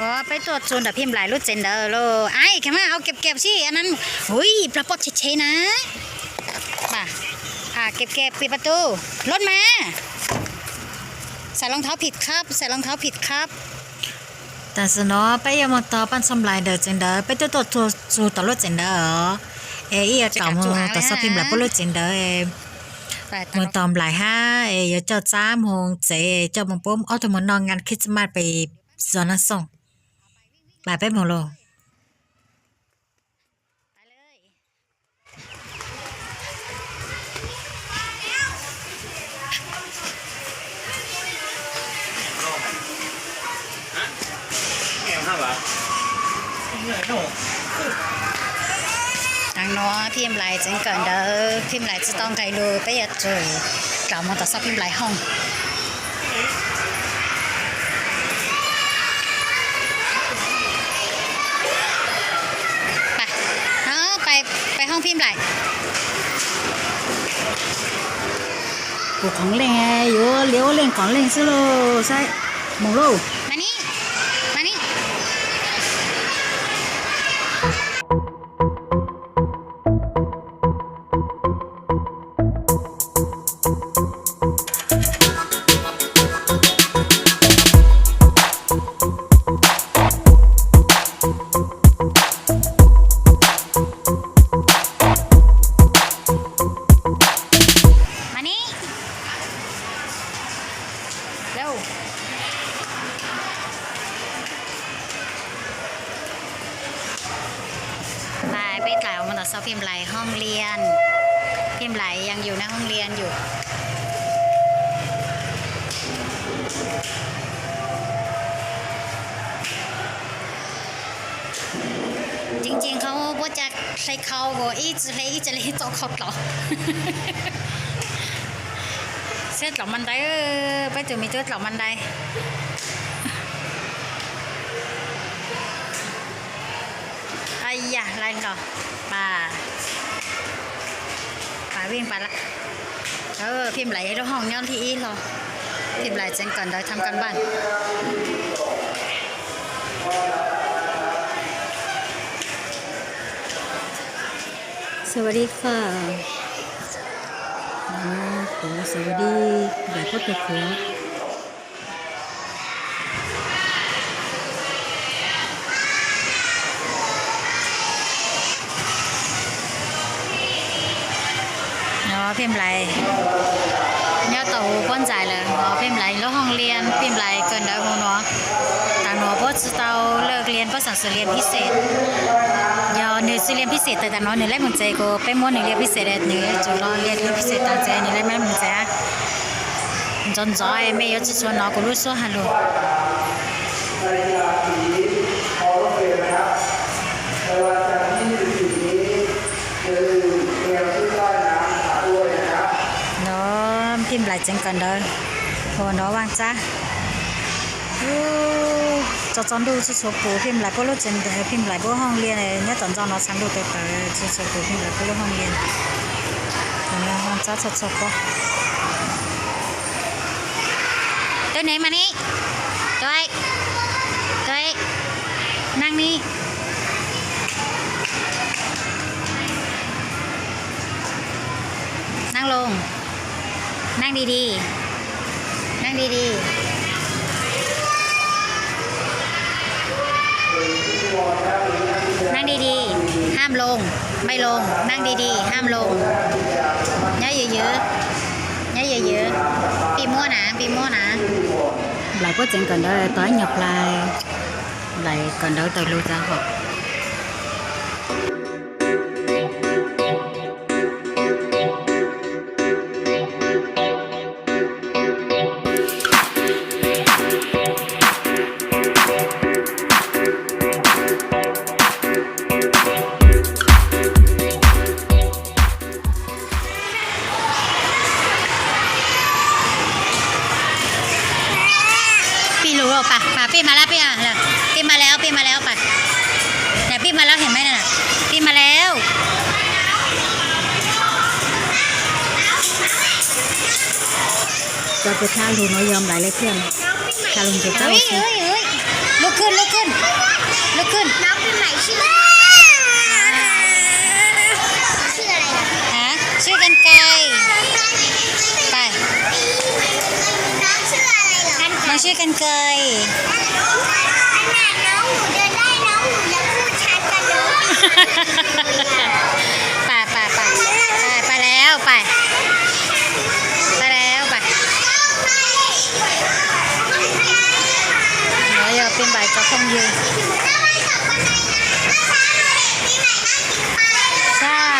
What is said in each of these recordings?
Peb tuaj txug ntawm Phim Nplaim lub tsev ntawd lauj. Ai, kheev mas au keb keb si, anab, ui, plag pob tshe tshe na. Keb keb, pib pab tub, loj mas. Xais loo thauv phim khab, xais loo thauv phim khab. Tam sim no peb yuav moog tog Paj Txhoj Nplaim ntawm tsev ntawd, peb tuaj tuaj txug tom lub tsev ntawd os. Es ib yam tau moog tog xob Phim Nplaim puab lub tsev ntawd, moog tog Nplaim hab es yuav coj Txab moog tsev, coj moog puab ob tug moog noj ngan Christmas pem zos Naj Xooj. Nplaim peb moog lauj. Taag nuav Phim Nplaim tseev kawm ntawv, Phim Nplaim tsi tau nqe lug, peb yuav tsum dlaus moog tom xob Phim Nplaim hooj. Pais hooj Phim Nplaim. Kuv qoom leej, yuav liab ua leej qoom leej xwb lauj, saib, moog lauj. Peb dlaus moog tom xob Phim Nplaim hooj lias. Phim Nplaim ยังอยู่ในห้องเรียนอยู่. Jee jee qhov puab ca hle khau kuas ib tsi hle ib tsi le tau khau dlaus. Saib dlaus mas ntais, peb tug miv tub dlaus mas ntais. Yam lais los, pas, pas vij pas la. Phim Nplaim lub hooj nyob thib ib hlo. Phim Nplaim tseev kawm ntawv tham kan npaj. Sawadee ka. Kuv sawadee Nplaim puab tug khuav. Phim Nplaim nyob tau huv puab ntxais lawm. Phim Nplaim lub hooj lias, Phim Nplaim kawm ntawv huv nuav. Taag nuav puab tsi tau laj lias, puab xaam xwm lias phiv xem. Yog nwg tsi lias phiv xem tawm taag nuav nwg lab moog tsev kuas peb muab nwg lias phiv xem, nwg yuav tsum los lias phiv xem taag tsev nwg lab moog tsev. Ntxov ntxov mej yuav tsi tshua nov kuv lub suab has lug. Nov Phim Nplaim tseev kawm ntawv, huv nov Vaaj Tsab. Tso txog ntuj tsi tshua pum Phim Nplaim puab lub tsev ntawv, Phim Nplaim puab hooj lias nyob tom ntxov nov txhaj ntuj tawv tawv tsi tshua pum Phim Nplaim puab lub hooj lias. Vaaj Tsab txhua txhua pob. Tuab neeg mas ni, tuab, tuab, naag ni. Naag loo, naag di di, naag di di. Naag di di, ham loo, npaj loo, naag di di, ham loo. Nyob ywv ywv, nyob ywv ywv. Pij muab na, pij muab na. Nplaim puab tseev kawm ntawv tau ib nyuag plaws, Nplaim kawm ntawv tawm lug tas hom. Pij lug lauj, pas, pas, pij mas lawm, pij, pij mas lawm, pij mas lawm, pas. Pij mas lawm, เห็นไหมน่ะ pij mas lawm. Cov kws tshaj lug nuav yog Nplaim lawv thiab. Tshaj lug ntawm kab lub xwb. Lub khwb, lub ขึ้น ลุกขึ้น น้องปีใหม่ชื่อ ชื่ออะไรนะ ฮะ ชื่อกันไกร ไป น้องชื่ออะไรเหรอ น้องชื่อกันไกร ขนาดน้องหนูเดินได้ น้องหนูยังพูดชัดกันเลย ไป ไป ไป ไป ไปแล้ว ไป ไปแล้ว ไป Đó giờ phiên bản cho không dư. Sao?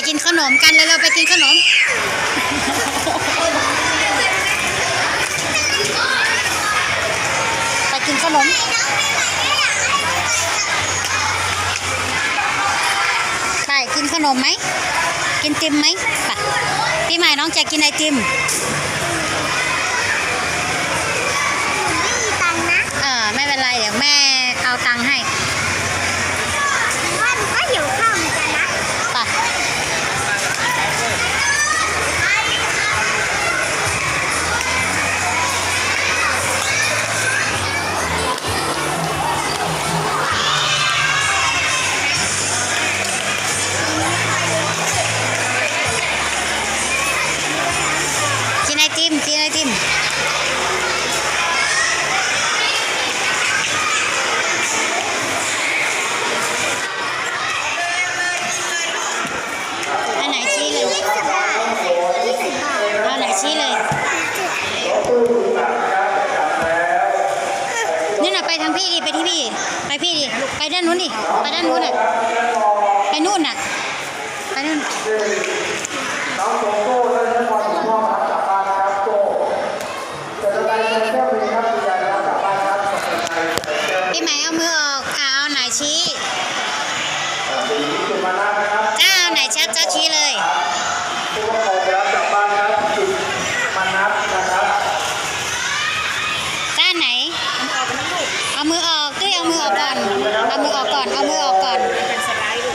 Phải กินขนมกัน เร็วๆ ไปกินขนม ไปกินขนม ไปกินขนมไหม กินติมไหม ไป ปีใหม่น้องจะกินไอติม ไม่มีตังค์นะ เออ ไม่เป็นไร เดี๋ยวแม่เอาตังค์ให้ ว่าหนูก็หิวข้าวเหมือนกันนะ ไป กินไอติม กินไอติม อันไหนชี้เลย เอาไหนชี้เลย นี่นะ ไปทางพี่ดิ ไปที่พี่ ไปพี่ดิ ไปด้านนู้นดิ ไปด้านนู้นอ่ะ ไปนู่นอ่ะ ไปนู่น ปีใหม่เอามือออก อ่า เอาไหนชี้ จ้า เอาไหนชัดจ้าชี้เลย จ้าไหน เอามือออก ตุ้ยเอามือออกก่อน เอามือออกก่อน เอามือออกก่อน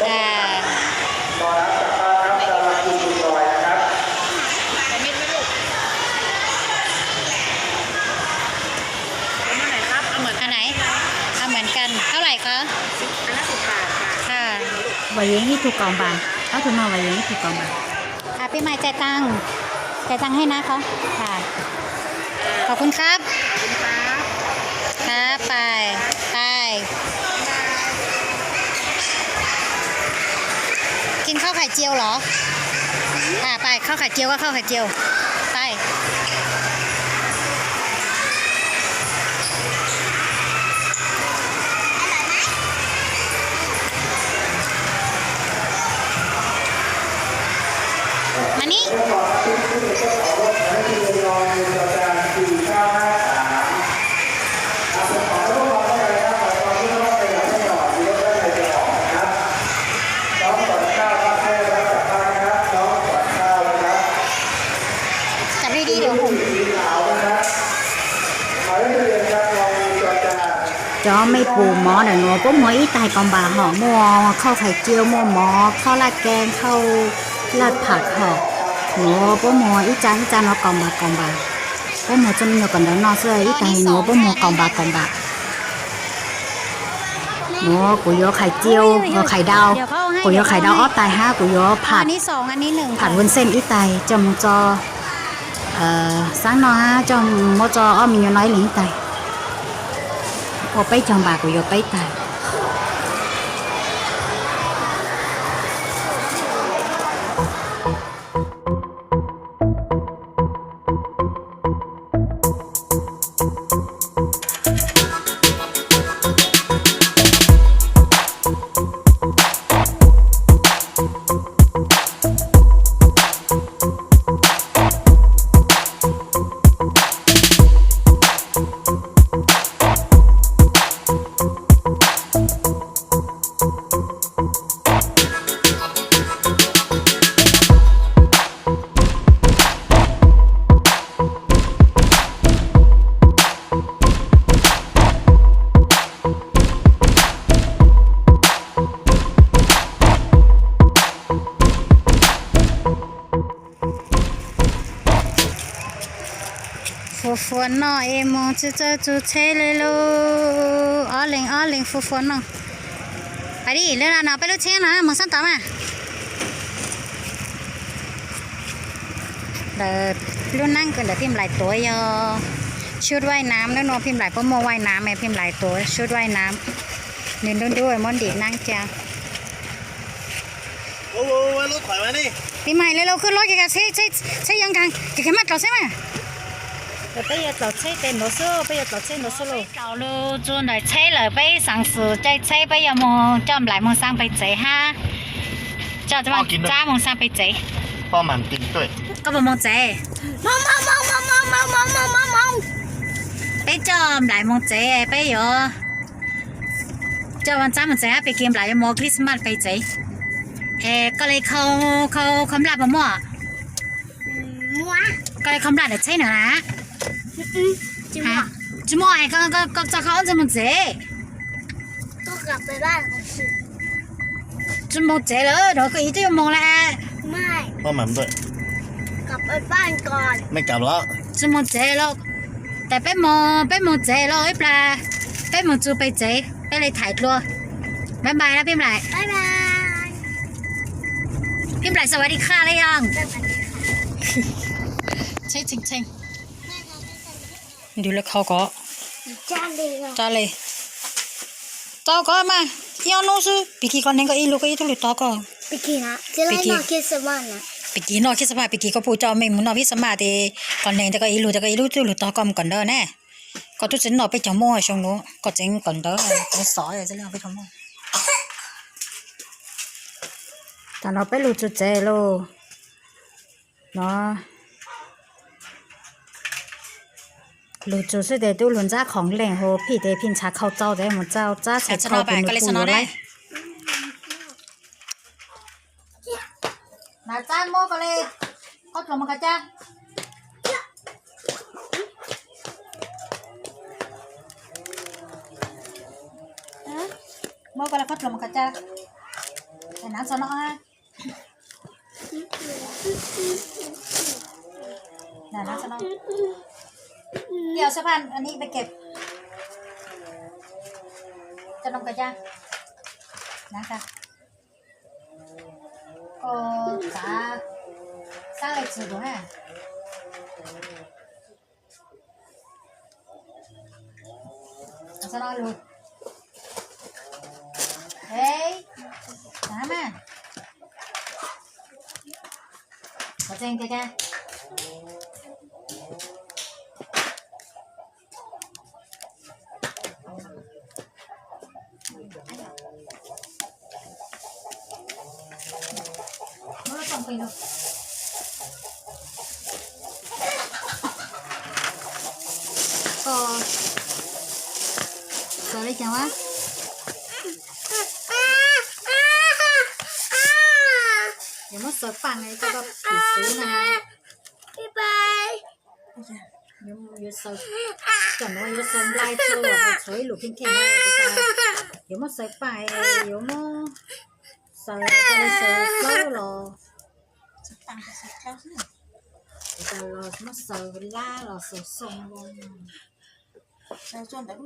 อ่า อันไหน เอาเหมือนกัน เท่าไหร่คะ ค่ะ Và Yến ib tug kaus npas, ob tug no và Yến ib tug kaus npas. À, ปีใหม่ จ่ายตังค์ จ่ายตังค์ให้นะเขา ค่ะ ขอบคุณครับ ครับ ไป ไป กินข้าวไข่เจียวเหรอ อ่า ไป ข้าวไข่เจียวก็ข้าวไข่เจียว ไป มานี่ จับดีๆ เดี๋ยวหก Cov me pum mov ntawm nuav puab muag ib tais kaus npas hom, muaj khauj khais ciau, muaj mov, khauj laj kee, khauj laj pham hom. Nuav puab muag ib tsa ib tsa nuav kaus npas kaus npas. Puab muag txhua me nyuam kawm ntawv no xwb, ib tais nuav puab muag kaus npas kaus npas. Nuav kuv yuav khais ciau, khais dau, kuv yuav khais dau ob tais hab kuv yuav pham, pham vuas xeej ib tais coj moog tso xaab noj hab coj muab tso ob me nyuam no ib leeg ib tais. Ua peb caug npas kuv yuav peb tais. Fuas fuas noj es mus tsis txawj txug tsheb li lauj. Ob leeg ob leeg fuas fuas noj. Pais li, lawv no peb lub tsheb no mus xab tom mas. Ntawm lub neej ntawm Phij Nplaim tuav yog sub vaij nam, lub no Phij Nplaim puab muaj vaij nam, Phij Nplaim tuav sub vaij nam. Nws ntub ntub muab ntim neeb ca. Peb mas lawv los kuj los, tsheb yeej kag, kag maj tlaus tsheb mas. Peb yuav tlaus tsheb tes ntuav xwb, peb yuav tlaus tsheb ntuav xwb lauj. Tlaus lug txug ntawm tsheb lawm, peb xaav xwm caij tsheb, peb yuav mus coj Nplaim mus xaa pem tsev hab. Coj Tsab mus xaa pem tsev. Koj puas mus tsev? Peb coj Nplaim mus tsev, peb yuav coj Tsab mus tsev hab, pem kis Nplaim yuav mus Christmas pem tsev. Es koj le khau, khau nplaj puas muaj? Koj le khau nplaj ntawm tsheb na? Tsis muaj es koj txoj khau ntawd mus tsev. Tsis mus tsev lawm, koj ib twb yuav mus lawm. Tsis mus tsev lawm, tas peb mus, peb mus tsev lawm ib plag, peb mus txug pem tsev peb le tham dlua. Bye bye na Phij Nplaim. Phij Nplaim สวัสดีค่ะ le yog? Nws le khau ko, tsa le, tau ko mas, ib ob nub xwb, pem kis koj neeg koj ib lug koj ib tug lug tog koj. Pem kis noj Christmas, pem kis koj puj coj mej mus noj Christmas tes koj neeg tes koj ib lug tes koj ib lub tug lug tog koj mus kawm ntawv ne. Koj tub tseem noj peb caug moob xyoo nuav koj tseem kawm ntawv tseem xov peb caug moob. Tas no peb lug txug tsev lauj. No lug txug xwb tes tub lug ntsab khoom leej hu Phij tes Phij ntshav khau txaus tes mus txaus Tsab txhais khau tus nus tus yuav laib. Na Tsab muab koj le qhob tluas mus khav ca. Muab koj le qhob tluas mus khav ca. Nab txhob no. Ib xab phaj ib pe kem. Tso noo khav ca. Koj xav xaab le txug lug na. Tso no lug. Mas. Qhov tseeb tiag tiag. Koj xaws le caag a? Yuav muab xaws paaj koj, koj pum xuv na. Yuav xaws, cov nuav yuav xaws nplai txhua, tshuav ib lus kheej kheej. Yuav muab xaws paaj, yuav muab xaws, xaws plaub los, los muab xaws lab los xaws xoo. Xaws dlaub es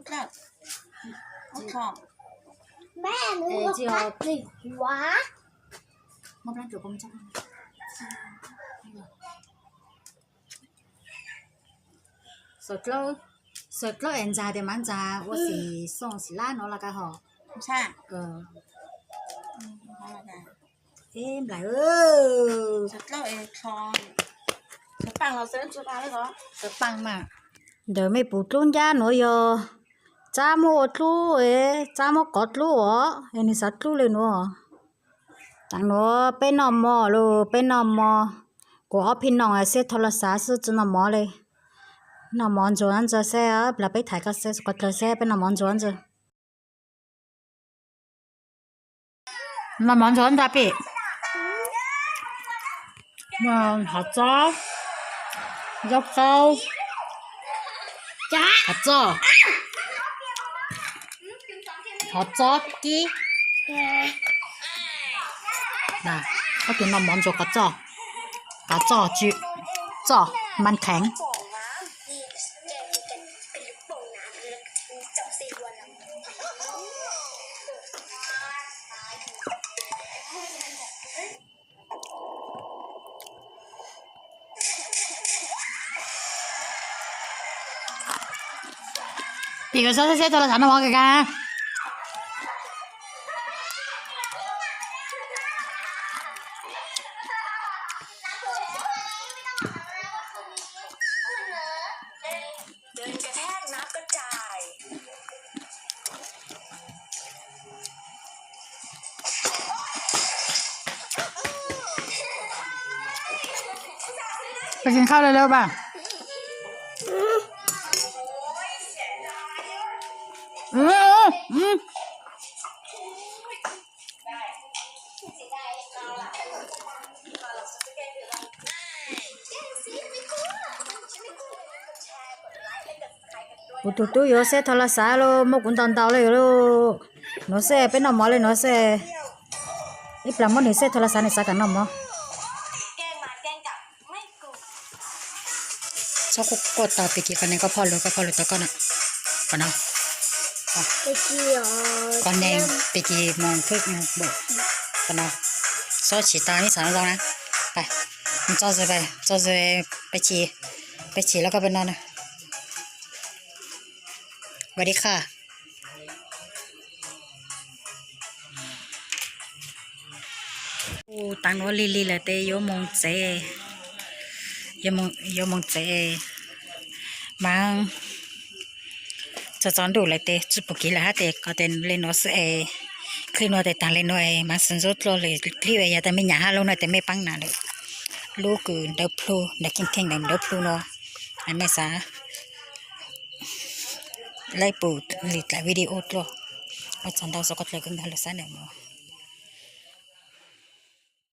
ntxag tes mas ntxag ua xim xoo xim lab no los kag hos. Eb nplaim, xaws paaj mas. Ntawm mej pum dlub ncab nuav yog Tsab muab ua dlub, Tsab muab kov dlub os, es nws xav dlub le nuav. Taam nuav peb noj mov lug, peb noj mov. Kuv ob phij noom siab thau los xav xwb tsi noj mov le. Noj mov ntsuag ntxawg seb, plag peb thaiv koj seb, qhov dlawg seb peb noj mov ntsuag ntxawg. Noj mov ntsuag ntxawg pem. Hov txob, zaub qaub, hov txob, hov txob kib. Koj tus noj mov ntsuag qhov txoj, qhov txoj tsi, txoj mas kheev. Pim koj xav seb tau los sav no mov kawg ka. Peb kiv khau lawm lawm pas. Kuv tus tub yuav seb thov las xav los muab kuv ntaus ntaus li yuav lauj. Nuav xwb peb noj mov li nuav xwb. Ib plag muab nws seb thov las xav nws xav kam noj mov. Txhob quaj tau, Pis Kis, koj neeg koj phauj lug, koj phauj lug tau koj na. Qhov no, koj neeg Pis Kis moog, qhov no, txhob tsis tau ib xaam zoo na. Pais, txo zws, txo zws, peb chim, peb chim los koj peb no na. Vas dib qha. Kuv taag nuav lig lig lawm tes yuav moog tsev, yuav moog tsev. Maam txog txog ntuj lawm tes tsi pum kev lawm hab tes koj tes le nuav xwb es. Clip nuav tes taag le nuav es maam xwm ntxuv dlua le clip es yog tas mej nyam hab lub nuav tes mej paab nam lawm. Lub kws ntawv plhu ntawv kheej kheej ntawm ntawv plhu nuav, mej xav lawv pum lim dlaim video dlua. Ua tsaug ntau rua koj dlawg kws nkag lug saib nam mov.